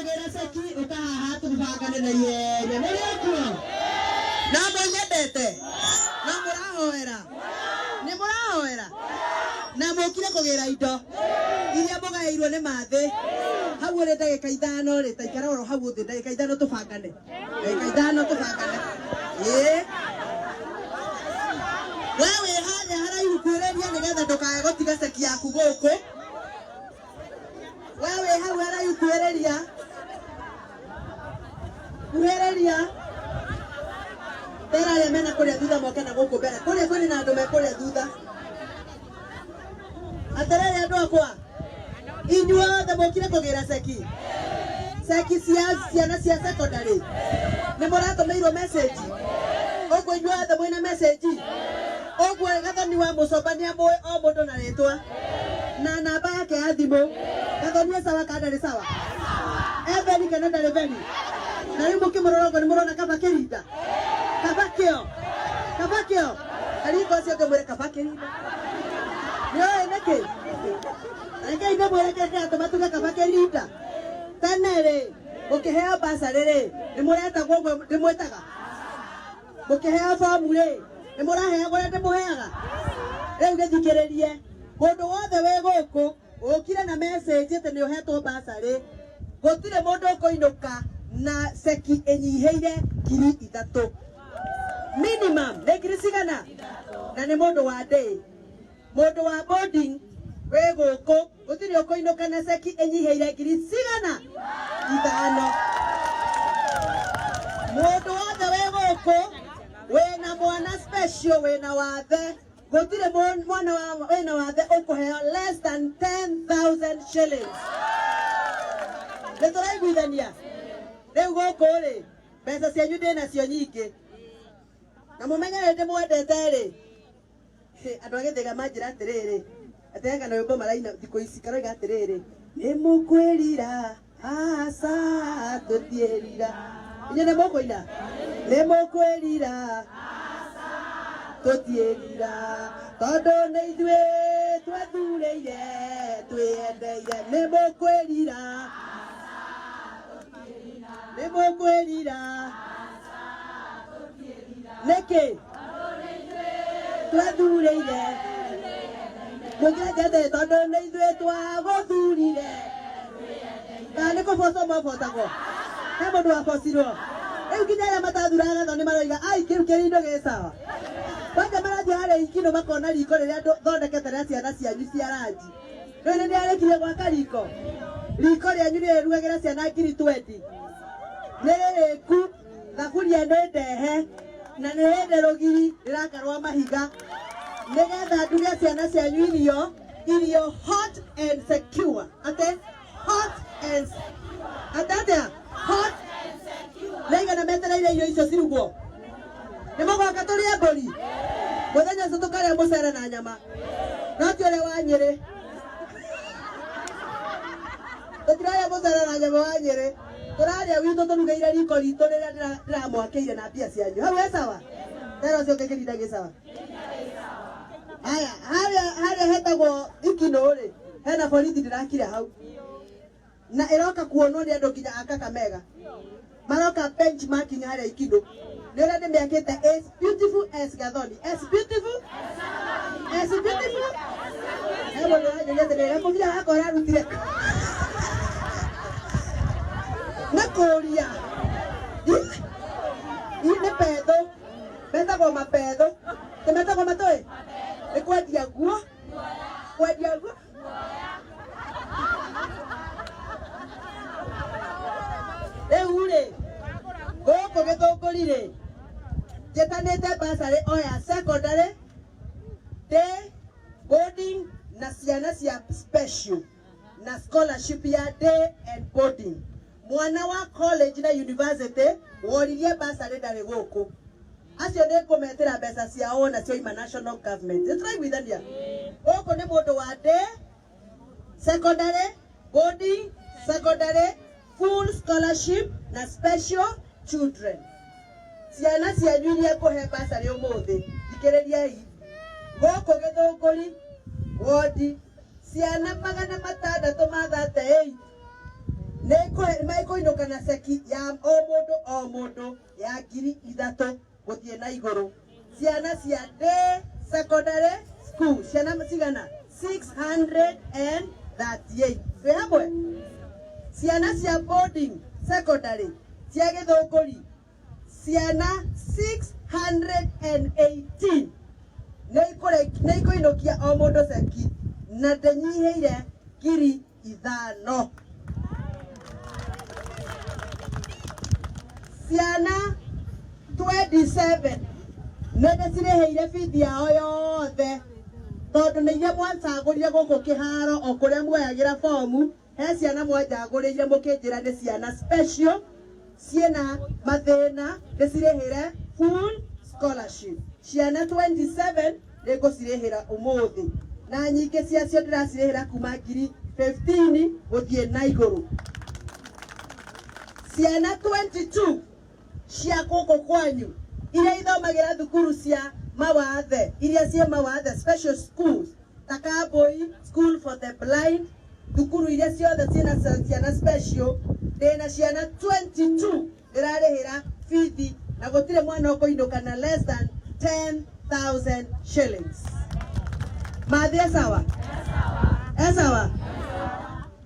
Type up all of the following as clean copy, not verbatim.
Kũgĩra ceki ũka haha tũbangane na ihenya. Mũrĩ o kuo? No mũnyendete? No mũrahoera? Nĩ mũrahoera? Na mũkire kũgĩra indo iria mũgaĩirwo nĩ mathĩ. Hau ũrĩ ndagĩka 5 rĩ, ta ikara oro hau ũthĩ ndagĩka 5 tũbangane. Ndagĩka 5 tũbangane. Ĩĩ. We wĩ harĩa haraihu kuhĩrĩria nĩgetha ndũkae gũtiga ceki yaku gũkũ. We wĩ hau haraihu kuhĩrĩria. Kuhĩrĩria. Tera arĩa mena kũrĩa thutha moke na gũkũ mbere. Kũrĩa kũrĩ na andũ me kũrĩa thutha. Atĩrĩrĩ andũ akwa, inyuothe mũkire kũgĩra ceki. Ceki cia ciana cia secondary. Nĩ mũratũmĩirwo message. Ũguo inyuothe mwĩna message. Ũguo Gathoni wa Mũcomba nĩ amũĩ o mũndũ na rĩtwa na namba yake ya thimũ. Gathoni e sawa kana ndarĩ sawa? E veri kana ndarĩ veri? Na rĩu mũkĩmũrora ũguo nĩ mũrona kaba kĩrinda? Kaba kĩo? Kaba kĩo? Aringo ũcio ũngĩ mwĩre kaba kĩrinda. Nĩ ũĩ nĩkĩ? Rekei ndĩmwĩre kĩrĩa kĩratũma tuge kaba kĩrinda. Tene rĩ, mũkĩheo bursary rĩ, nĩ mũretagwo ũguo ndĩmwĩtaga? Mũkĩheo bomu rĩ, nĩ mũraheagwo ũrĩa ndĩmũheaga? Rĩu gĩthikĩrĩrie, mũndũ wothe wĩ gũkũ ũkire na message atĩ nĩ ũhetwo bursary, gũtirĩ mũndũ ũkũinũka na ceki ĩnyihĩire 3,000. Minimum nĩ ngiri cigana? Na nĩ mũndũ wa day. Mũndũ wa boarding wĩ gũkũ gũtirĩ ũkũinũka na ceki ĩnyihĩire ngiri cigana? 5. Mũndũ wothe wĩ gũkũ wĩna mwana special wĩna wathe, gũtirĩ mwana wĩna wathe ũkũheo less than 10,000 shillings. Nĩ tũraiguithania? Rĩu gũkũ rĩ, mbeca cianyu ndĩnacio nyingĩ. Na mũmenye rĩ ndĩmwendete rĩ, andũ a Gĩthĩga manjĩra atĩrĩrĩ, atĩ he kanũĩmbo maraina thikũ ici karoiga atĩrĩrĩ, nĩ mũkwĩrira aca tũtiĩrira. Inyuĩ nĩ mũkũina? Nĩ mũkwĩrira tũtiĩrira, tondũ nĩ ithuĩ twethurĩire twĩyendeire. Nĩ mũkwĩrira, nĩ mũkwĩrira. Nĩkĩ? Twethurĩire. Mũngĩenja atĩ tondũ nĩ ithuĩ twagũthurire. Kana nĩ kũbocwo mwabocagwo? He mũndũ wabocirwo? Rĩu nginya arĩa matathuraga Gathoni maroiga, ai kĩu kĩrindo gĩ sawa. Kwanja marathiĩ harĩa Ikinũ makona riko rĩrĩa thondekete rĩa ciana cianyu cia ranji. Rĩu nĩ ndĩrarĩkirie gwaka riko. Riko rĩanyu nĩ rĩrugagĩra ciana ngiri 20. Nĩ rĩrĩku, thaburia nĩ ndehe, na nĩ hĩndĩ rũgiri rĩraka rwa mahiga. Nĩgetha nduge ciana cianyu irio, irio hot and secure. Ate hot and ate atia? Hot nĩ aigana metereire irio icio cirugwo? Nĩ mũgoka tũrĩe mbũri? Mũthenya ũcio tũkarĩa mũcere na nyama. No ti ũrĩa wa Nyĩrĩ. Tũtirarĩa mũcere na nyama wa Nyĩrĩ. Tũrarĩa witũ tũrugĩire riko ritũ rĩrĩa ndĩramwakĩire na mbia cianyu. Hau he sawa? Tera ũcio ũngĩ kĩrinda gĩ sawa. Haya, harĩa hetagwo Ikinũ rĩ, hena borithi ndĩrakire hau. Na ĩroka kuonwo nĩ andũ nginya a Kakamega. Maroka benchmarking harĩa Ikinũ. Nĩ ũrĩa ndĩmĩakĩte as beautiful as Gathoni. As beautiful? As beautiful? He mũndũ ũranjũria atĩrĩrĩ, gakũbia gaka ũrarutire kũ? Nĩ kũria. Ii nĩ petho. Metagwo mapetho. Nĩ metagwo matũĩ? Nĩ kwendia nguo. Kwendia nguo. Rĩu rĩ, gũkũ Gĩthũngũri rĩ, njĩtanĩte bursary o ya secondary, day, boarding na ciana cia special na scholarship ya day and boarding. Mwana wa college na university woririe bursary ndarĩ gũkũ. Acio nĩ ngũmetĩra mbeca ciao wona cioima national government. Nĩ tũraiguithania? Gũkũ nĩ mũndũ wa day, secondary, boarding, secondary, full scholarship na special children. Ciana cianyu iria ngũhe bursary ũmũthĩ, thikĩrĩriai. Gũkũ Gĩthũngũri wodi, ciana magana matandatũ ma 38 nĩ Nĩ mekũinũka na ceki ya o mũndũ o mũndũ ya 3,000 gũthiĩ na igũrũ. Ciana cia day secondary school, ciana cigana? 638. Twĩ hamwe? Ciana cia boarding secondary cia Gĩthũngũri, ciana 618, nĩ ikũinũkia o mũndũ ceki na ndĩnyihĩire 5,000. Ciana 27 nĩ ndĩcirĩhĩire bithi yao yothe, tondũ nĩ iria mwacagũrire gũkũ kĩharo o kũrĩa muoyagĩra fomu. He ciana mwanjagũrĩire mũkĩnjĩra nĩ ciana special ciĩna mathĩna, ndĩcirĩhĩre full scholarship. Ciana 27 nĩ ngũcirĩhĩra ũmũthĩ, na nyingĩ ciacio ndĩracirĩhĩra kuma ngiri 15 gũthiĩ na igũrũ. Ciana 22 cia gũkũ kwanyu iria ithomagĩra thukuru cia mawathe, iria ciĩ mawathe, special schools ta Kambui School for the Blind, thukuru iria ciothe ciĩna ciana special, ndĩna ciana 22 ndĩrarĩhĩra bithi na gũtirĩ mwana ũkũinũka na less than 10,000 shillings. Mathĩ e sawa, e sawa,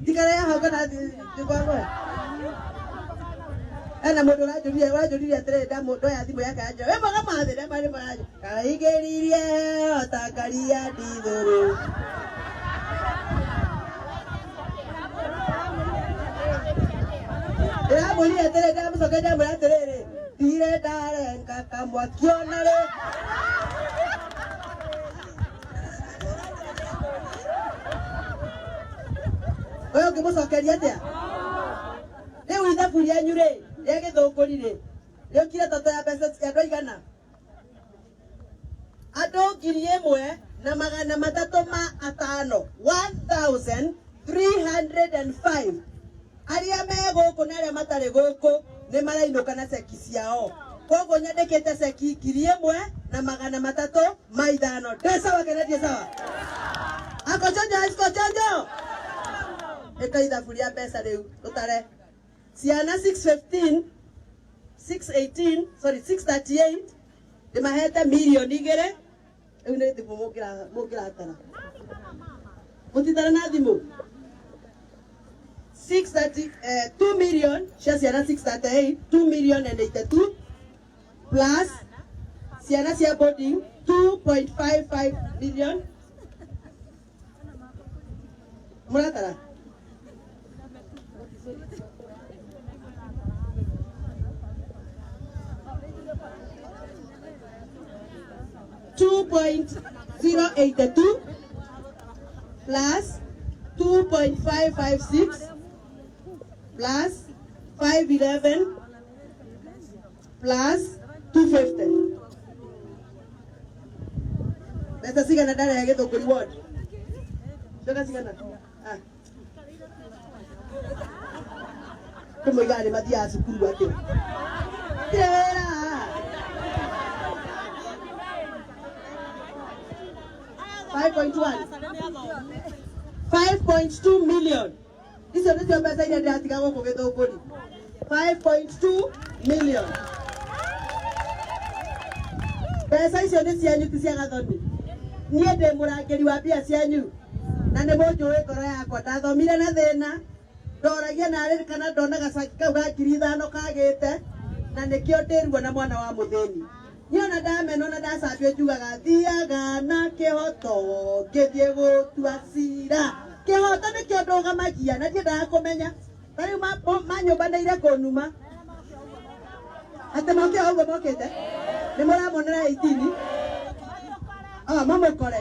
ndigare hau kana thikwagwe. Ena mũndũ ũranjũririe atĩrĩrĩ, ndoya thimũ yake anjĩra, "Wĩ mwega Mathĩ?" Ndema nĩ kaigĩririe heo ta ngaria ndithũrũ. Ndĩramũrire atĩrĩ, ndĩramũcokeria, ndamwĩra atĩrĩrĩ, ndirĩ ndarenga kamwaki ona rĩ. We ũngĩmũcokeria atĩa? Rĩu ithabu rĩanyu rĩ rĩa Gĩthũngũri rĩ rĩũkire toto ya mbeca cia andũ aigana? Andũ 1305, 1305, arĩa me gũkũ na arĩa matarĩ gũkũ nĩ marainũka na ceki ciao. Koguo nyandĩkĩte ceki 1305. Ndĩ sawa kana ndiĩ sawa? Ako chonjo, siko chonjo? Ĩka ithabu rĩa mbeca rĩu tũtare. Ciana 615, 618, sorry, 638, ndĩmahete 2 mirioni. Rĩu nĩ thimũ mũngĩratara, mũtitara na thimũ. 630, 2 million cia ciana 638, 2 million and 82, plus ciana cia boarding 2.55 million. Mũratara? 2.082 plus 2.556 plus 511 plus 250. Mbeca cigana ndarehe Gĩthũngũri ward? Mbeca cigana? Ah. Tũmoigaga nĩ mathiaga cukuru atĩa? Tirĩ wĩra. 5.1, 5.2 million. Icio nĩcio mbeca iria ndĩratiga gũkũ Gĩthũngũri, 5.2 million. Mbeca icio nĩ cianyu, ti cia Gathoni. Niĩ ndĩ mũrangĩri wa mbia cianyu na nĩ mũnjũĩ ngoro yakwa. Ndathomire na thĩna, ndoragia narĩ kana ndonaga caki kau ga 5,000 kagĩte, na nĩkĩo ndĩruo na mwana wa mũthĩni. Niĩ ona ndamenwo na ndacambio, njugaga thiaga na kĩhoto ngĩthiĩ gũtua cira. Kĩhoto nĩkĩo ndũgamagia na ndiendaga kũmenya. Ta rĩu manyũmbanĩire kũnuma atĩ moke o ũguo mokĩte, nĩ mũramonera 18 oh, mamũkore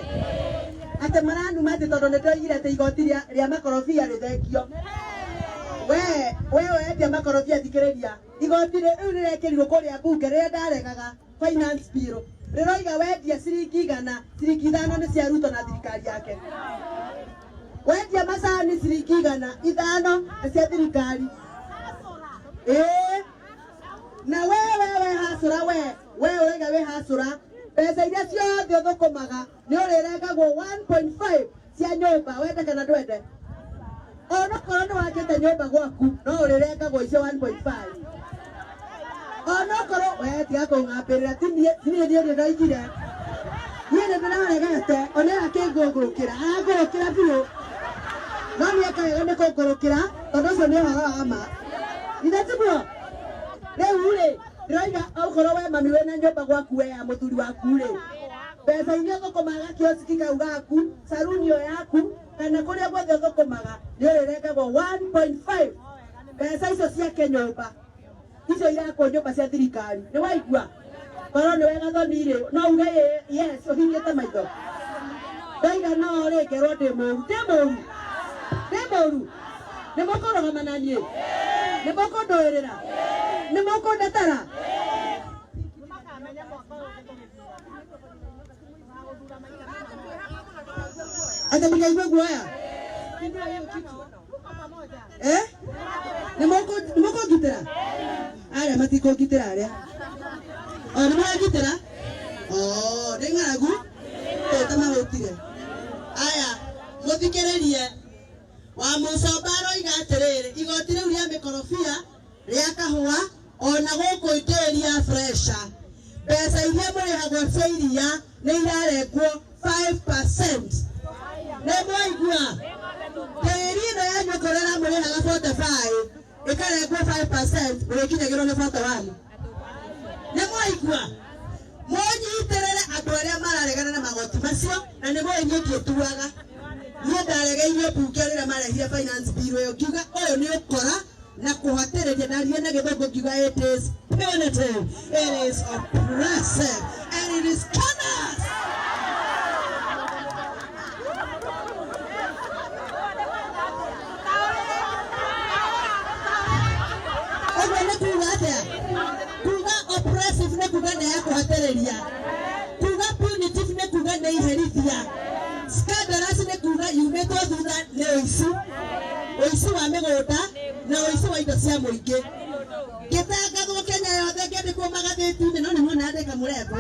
atĩ maranuma atĩ tondũ nĩ ndoigire atĩ igoti rĩa makorobia rĩthengio. We wendia makorobia, thikĩrĩria, igoti rĩu rĩrekĩrirwo kũrĩa mbunge rĩrĩa ndaregaga finance bill, rĩroiga wendia ciringi 100, ciringi 5 nĩ cia Ruto na thirikari yake. Wendia macani ciringi 100, 5 nĩ cia thirikari. Ĩĩ, na we hacũra, we ũraiga wĩ hacũra, mbeca iria ciothe ũthũkũmaga nĩ ũrĩrengagwo 1.5 cia nyũmba, wende kana ndwende. Onokorwo nĩ wakĩte nyũmba gwaku no ũrĩrengagwo icio 1.5. Onokorwo we tiga kũng'ambĩrĩra, ti niĩ niĩ niĩ ndoigire, niĩ nĩ ndĩraregete. Ona akĩngũngũrũkĩra, arangũrũkĩra biũ, no nĩ eka wega nĩ kũngũrũkĩra, tondũ ũcio nĩ ũhoro wa ma. Ithe tiguo? Rĩu rĩ, ndĩroiga okorwo we mami wĩna nyũmba gwaku, we ya mũthuri waku rĩ, mbeca iria ũthũkũmaga kiosiki kau gaku, saruni ĩyo yaku, kana kũrĩa guothe ũthũkũmaga, nĩ ũrĩrengagwo 1.5 mbeca icio ciake nyũmba icio irakwo, nyũmba cia thirikari. Nĩ waigua? Korwo nĩ wega thoni rĩ, no uge yes ũhingĩte maitho. Ndaiga no rĩ, ngerwo ndĩ mũru, ndĩ mũru, ndĩ mũru. Nĩ mũkũrũgama na niĩ? Nĩ mũkũndũĩrĩra? Nĩ mũkũndetera? Atĩ mũkaigua guoya? Eh, nĩ mũkũngitĩra? Arĩa matikũngitĩra, arĩa o nĩ mũrangitĩra. Oh, ndĩ ng'aragu ta mahũtire. Aya, mũthikĩrĩrie wa mũcomba aroiga atĩrĩrĩ, igoti rĩu rĩa mĩkorobia, rĩa kahũa, ona gũkũ itĩria fresha, mbeca iria mũrĩhagwo cia iria nĩ irarengwo 5%. Nĩ mwaigua? Tĩri ĩno yanyu okorwo ĩramũrĩhaga 45, ĩkarengwo 5%, mũrĩkinyagĩrwo nĩ 41. Nĩ mwaigua? Mũnyitĩrĩre andũ arĩa mararegana na magoti macio, na nĩ mũĩ niĩ ndiĩtuaga. Niĩ ndaregeire mbunge rĩrĩa marehire finance bill ĩyo, ngiuga ũyũ nĩ ũkora na kũhatĩrĩria. Ndaria na gĩthũngũ ngiuga it is punitive, it is oppressive and it is scandalous. Ũguo nĩ kuga atĩa? Kuga oppressive nĩ kuga nĩ ya kũhatĩrĩria, kuga punitive nĩ kuga nĩ iherithia, scandalous nĩ kuga yumĩtwo thutha nĩ ũici, ũici wa mĩgũnda na ũici wa indo cia mũingĩ. Ngĩtangathwo Kenya yothe, ngĩandĩkwo magathĩti-inĩ, no nĩ muona andĩka mũrembo.